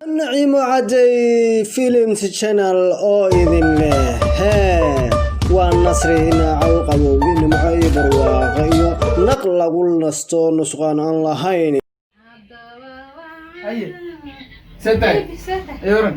Naciimo Cadey Films Channel oo idin leh hee, waa nasri, inaacow qabow, nimco iyo barwaaqo iyo naq lagu nasto, nusqaan aan lahayn. Haye, sentay yoran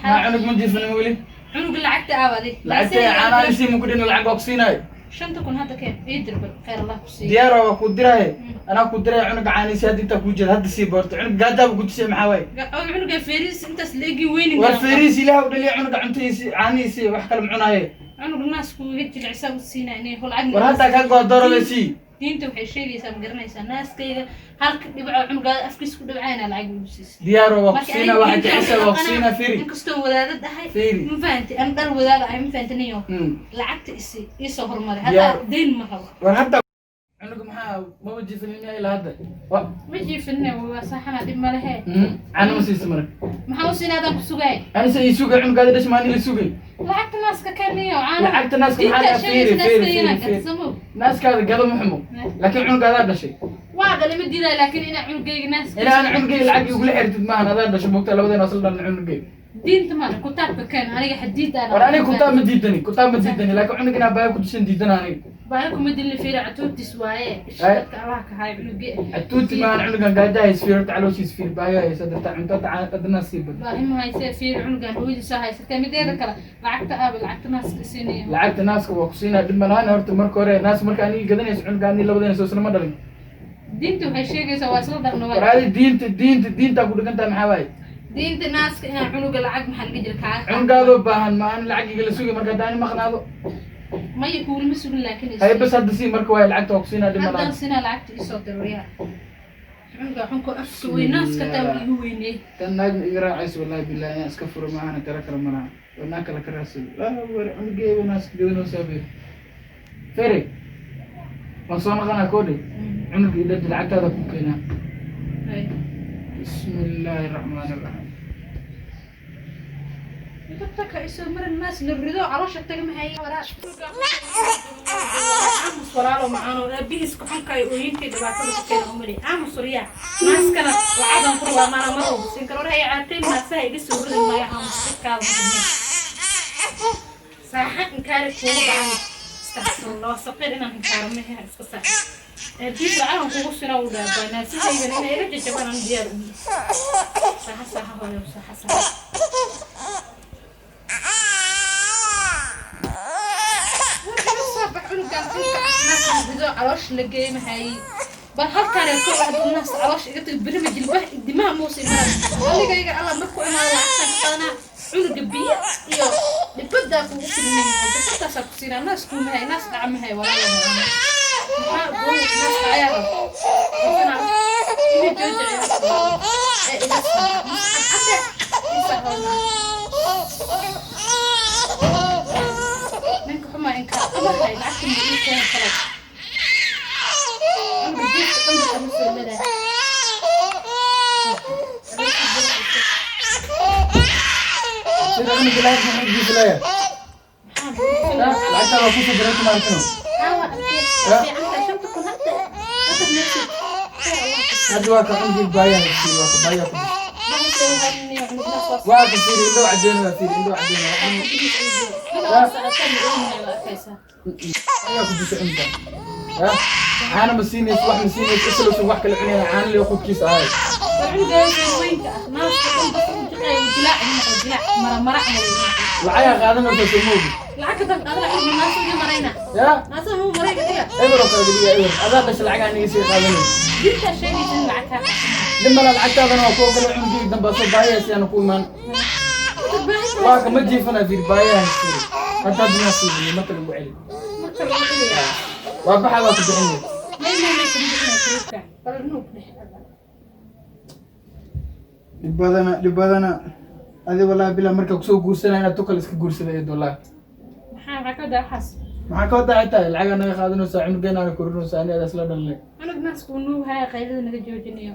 maa cunug ma jiifinin weli? Cunuga lacagta aawaday. Lacagta caanaha isii ma ku dhino, lacag waa ku siinayo. 5000 hadda keen, ii dirbal, khayr Allah ku siiyo. Diyaar waa ku diraaye, anaa ku diraya. Cunuga caaniisi hadda intaa kuu jeeda, hadda sii boorto. Cunug gaajaaba ku dishay, maxaa waaye? Oo cunuga feeriis intaas leegi weynin. War feeriis ilaah u dhaliya, cunuga cuntadiisi caanihiisi wax kale ma cunaaye. Cunug naasku iga jilicsaa u siinaa inay hol lacag. War haddaa kaa goa doorada sii. Diinta waxay sheegaysaa, ma garanaysaa, naaskayga halka dhibco cunugaada afkiisa ku dhibcayna lacag ugu siisa. Diyaar waa ku siinaa, waxa jecesha waa ku siinaa, fiiri. Inkastoo wadaadad ahay. Fiiri. Ma fahanti, an dhal wadaad ahay, ma fahanti niyo. Lacagta isi iisoo hormaray. Diyaar. Hadda deyn ma rabo. War hadda cunuga maxaa maba jiifinin ilaa hadda? Ma jiifinne, waa saxana, dhib ma lehe. Caano ma siisa marka? Maxaa u siinaa adaan ku sugaay? Anise ii sugay, cunugaada dhash maani la sugay. Lacagta naaska kaniyo caano. Lacagta naaska maxaa Diinta dhaha? Fiiri, sheegaysa fiiri, naaskayga fiiri, inaan fiiri. gadsamo. Naaskaada gado ma xumo, laakiin cunugaadaa dhashay. Waa dhalay, ma diiday, laakiin inaa cunugayga naaska Inaan cunugayga lacag igula xirtid maahan. Adaa dhashay mogta, labadeena asla dhalna cunugayga. Diinta maana kutaabka keen, aniga xadiid aan. War aniga kutaab ma diidani, kutaab ma diidani, laakiin cunug inaa baaya ku dishan diidana aniga. Baahi kuma dilin, fiiri, catuurtiis waaye. Ay. Dadka Allah ka hayo cunuge. Atuuti maahan, cunugan gaaja hays, fiiri horta, calooshiis fiiri, baaya haysa darta cunto adna sii bad. Baahi ma haysee, fiiri, cunugan hooyadiisa haysatee. Mideeda kale, lacagta aaba, lacagta naaska siinaya. Lacagta naaska waa ku siinaa, dhib malahan. Horta marka hore naas marka aniga gadanayso cunuga, ani labadeena soo islama dhalin. Diinta waxay sheegaysaa waa isla dhalno. War Waay. adi diinta diinta diintaa ku dhigan tahay, maxaa waaye? Diinta naaska inaan cunuga lacag maxaa laga jira kaaga. Cunugaadoo baahan ma aan lacag igala sugay marka hadda ani maqnaado? Maya, kuulama sugin, laakiin Hay, bas hadda sii marka waay, lacagta waa ku siinaa, dhib malahan. Haddaan sinaa, lacagta isoo diroriyaa. Cunuga xunku afka weyn, naaska taa wuu igu weyney. Tan naag ma iga raacayso, wallahi billahi, inaan iska furo maahana tala kale malaha oo naag kale ka raadsado. War cunugeyba naaska gadanoo beer fere, waan soo noqonaa koodhe. Cunuga idhadi, lacagtaada ku keenaa. Bismi illaahi raxmaani raxiim. Dadka isoo marin, naas la rido caloosha taga maxay. Aamus walaalo macaano, aabihiis ku xunkaay ooyintii dhibaatada ku keena umali. Aamus waryaa, naaskana lacagan ku rabaa, maana mar walba siin karo. War hay caateen, naasaha iga soo ridin maayo. Aamus, dadkaada ma saaxa inkaari kuugu dhacan. Astaqfirullah, saqiir inaan inkaaro mehe, iska saaxa. Aabihiis lacagan kugu sina u dhaabaa, naasahaygan inay iga jajabaan aan diyaar u saaxa saaxa hooyo saaxa saaxa. Cunugan caloosha la geey maxay bal halkaan ko hadduu naas caloosha iga tago, berima jilbaha dimaha muuse imanay. Aligayga alla markuu imaado lacagtaan ka qadanaa. Cunuga biyo iyo dhibadaa kugu filnay, gafartaasaa ku siinaa. Naas kuumahay, naas dhaca mahay walaala. Maxaa naas dhacayaa rab ina jooji ee iga cadde isa hawlaa. Ninka xumaa inkaa amahay, lacagta ma ii keena kale. Cunuga jiifka dhanba kama soo madaa. Sida cunuga lacag maxay jiifilaya? Lacagtaa waa kusoo diray maarkino. 5000 hadda hadda meesha. Hadda waa ka cunugii baaya haysiin, waa ka baaya ku dishay, waa ka fiiri, indhoo cadeyn, waa fiiri, indhoo cadeyn ayaa ku dishay cunuga. Caano ma siinayso, wax ma siinayso, isla wax kale cunayna, caano leo qudkiisa ahay. Lacagaa qaadanaysa soo moogi. Ya eber oo kale geliya, eber adaa dhasha, lacagaa aniga sii qaadanay, dhib mala. Lacagtaadana waa ku ogolay. Cunugii dambe soo baahiyaasi aana ku imaan, waa kama jiifana, fiir, baahiyaha fiiri hadda hadda naa siibiyey marka lagu celi, waa baxa, waa ku bixinay. Dhib badana, dhib badana adi, wallahi bilaa markaa kusoo guursanaya inaad tukal iska guursada eed, wallahi. Maxaa ka wadaa? Xitaa lacagaa naga qaadanaysaa, cunugeena korinaysaa, ani adaa isla dhalinay. Cunug naaska uu nuuhaya, qaylada naga joojinayo.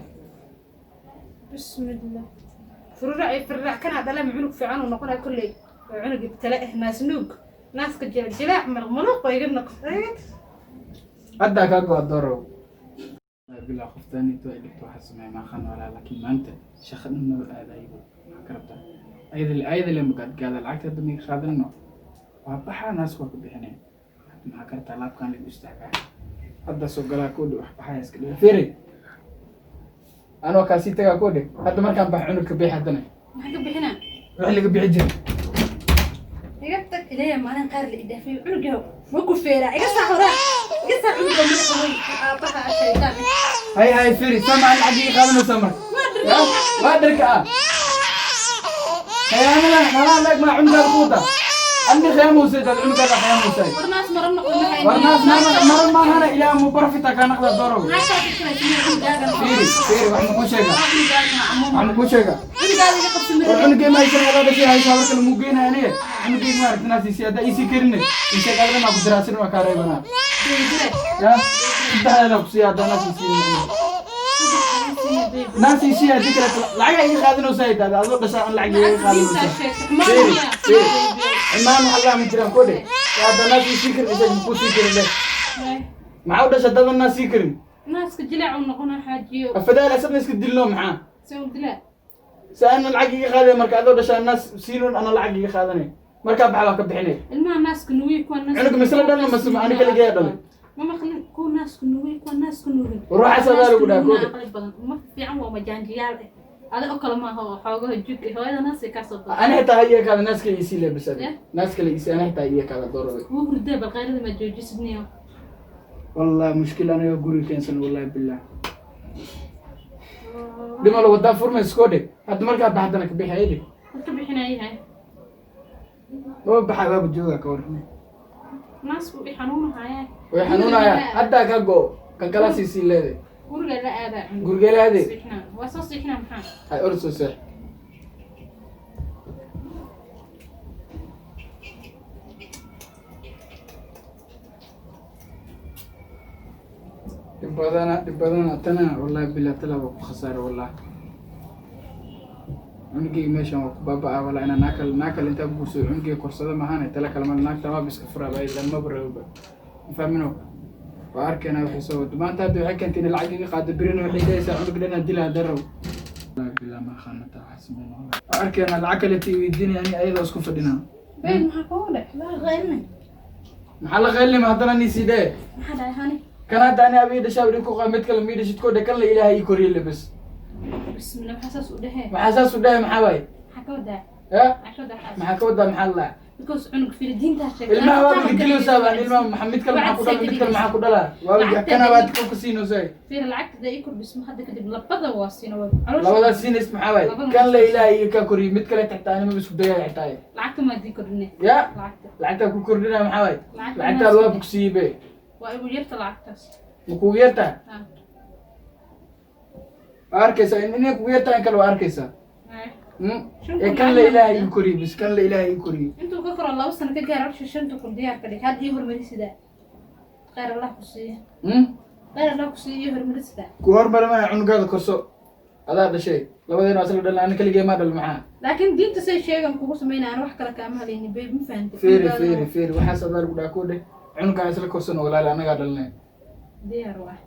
Bismillah, fururac iyo firrac kanaa dhalay, ma cunug fiican uu noqonaya kolley. Waa cunug ibtale ah, naas nuug, naaska jila jilaac malmaluuq oo iga noqday. Haddaa kaa go doorow bilaa qoftaan intuu ay dhigto waxa sameeya maaqan walaa, laakiin maanta shaqa dhan maba aadayo. Maxaa ka rabtaa? Ayada ayada le magaadgaada lacagta hadda miga qaadanino. Waa baxaa, naas waa ka bixinaya. Hadda maxaa ka rabtaa? Laabkaan lagu istaagaa hadda soo galaa koodhe, wax baxaya iska dhiga. Fiiri, anoo kaasii tagaa koodhe. Hadda markaan bax, cunugka bix haddana. Maxaa ka bixinaa? Wixii laga bixi jiray. Iga tag, ilaahay maalin qaar la idhaafay cunuga ma ku feeraa. Iga saa horaa, iga saa cunuga madaxa weyn, aabbaha shaydaan. Hay hay, fiiri, sama lacag ii qaadanaysaa marka. Ya, waa dharka ah khiyaamada nalaa leeg maa cunugaada ku wadaa anni khiyaamuusay dad cunugaada khiyaamuusay. Warnaas maran noqon maxay? Warnaas maran maahana, ilaa mu barfita kaa naqda doorow. Maxaa kaa fikiraysa cunugaaga? Fiiri, fiiri, wax ma kuu sheegaa? Wax ma kuu sheegaa? Cunugaaga iga qabsi. War Mara. Cunugay ma haysan, adaa dhashay haysa habar kale muu geynaya aniga. Cunugay ma aragti naas iisii haddaa iisii karine isheeg adana maa ku diraasin, waa kaa reebanaa. Ya saddexdeeda ku siiya haddaa naas iisii, naas iisii, haddii kale lacagaa iga qaadanaysaa ay dhahda adoo dhashaa an lacag iga qaadanaysaa. Fiiri, fiiri, imaan wax allah ma jiraan kodhe. Hadda naas iisii karin isheeg makuu sii karin leh. Maxaa u dhasha dadan naas sii karin? Naaska jilaac uu noqonaa, xaajiyo. Afadaal asagna iska dilno maxaa? Se u dilaa? Si ana lacag iga qaaday marka adoo dhashaa naas siinoon, ana lacag iga qaadanay markaa baxa waa ka bixinay. Ilmaha naaska nuugay kuwa naaska Cunuga misla dhalna mase ani kaligeeya dhalay? Ma maqlin kuwa naaska nuugay, kuwa naaska nuugin. War waxaas adaa lagu dhaha koode. Aqli badan uma fiican, waa majaanjiyaal eh ada oo kale maaha oo xoogaha jug eh hooyada naaska kaa soo badan. Ani xitaa ha iya kaada naaska isii lebisade. Eh? Naaska la isii, ani xitaa iya kaada doorada. Wuu hurdee, bal qayrada ma joojisidniyo. Wallahi mushkil aniga guriga keensan, wallahi billah dhimalo wadaa furmays koodhe. Hadda markaa baxdana ka bixi aydi. War ka bixinayahay. Maba baxa, waaba joogaa, ka warrame. Naasku i xanuunahaya. Way xanuunaya haddaa ka go kan kala siisii leeday. Guriga la aadaa cunug. Guriga la aaday? Siixnaa, waa soo siixnaa maxaa? Hay, orod soo seex. Dhib badana, dhib badana tana, wallahi billah tala waa ku khasaare. Wallahi cunugeyga meeshan waa ku baaba'aa. Wallahi inaa naakal naakal intaa guursado cunugeyga korsada maahane, tala kale ma naagta waaba iska furaaba maba rababa, mafahmino. Waa arkaynaa waxay soo wado maanta. Hadda waxay keentay inay lacag iga qaado, berina waxay dhahaysaa cunug dhanaa dila hadda rabo. Wallahi billah ma aqaanata waxaa sameyn. Waa arkaynaa lacag kale tii weydiinaya ani ayadoo isku fadhinaa. Been maxaa kugu dhec laa qaylina? Maxaa la qaylima haddana nisii dhee? Maxaa dhacay hani? Kan hadda ani abii dhashaa dhib ku qaba, mid kale mii dhashid kodhe, kan la ilaahay ii koriyey lebes. Bismillah, maxaa saas u dhehee? Maxaa saas u dhahay? Maxaa waaye? Maxaa ka wadaa? Ya. Maxaa ka wadaa xaas? Maxaa ka wadaa? Maxaa la Because cunug filidiintaa sheegtay. Ilmaha waa bigiliyoosaa baan ilmaha maxaa mid kale maxaa ku dhala, mid kale maxaa ku dhala, waa kana waad ka siinaysaa. Fiir, lacagta da ii kordhismo hadda kadib labada waa siina, waa caloosha. Labadaas siinays maxaa waaye? Labada. Kan la ilaahay iga kaa koriyey, mid kale taxtaa anima isku dayaya xitaa. Lacagta maa dii kordhine? Ya. Lacagta. Lacagtaa ku kordhinaya maxaa waaye? Lacagta. Lacagtaada waa bugsiiyey be. Waa igu yarta lacagtaas. Ma kugu yartaa? Ha. Waa arkaysaa inay kugu yartaa, in kale waa arkaysaa. Hay. Ee kan la ilaahay ii koriyey bis, kan la ilaahay ii koriyey. Intuu ka koro 2 sano ka gaar hawsha 5,000 diyaar ka dhig. Hadda ii hormarisidaa, khayr Allah ku siiya. Khayr Allah ku siiya, ii hormarisidaa. Ku hormari maya, cunugaada korso, adaa dhashay, labadeena waa isla dhalna, ani keligee maa dhal maxaa? Laakiin diinta say sheegan kugu sameynaya, aan wax kale kaama hadlaynin babe, ma fahantay? Feeri, feeri, feeri, waxaas adaa lagu dhaha koo dheh, cunugaa isla korsano walaali, anagaa dhalnay. Diyaar waa.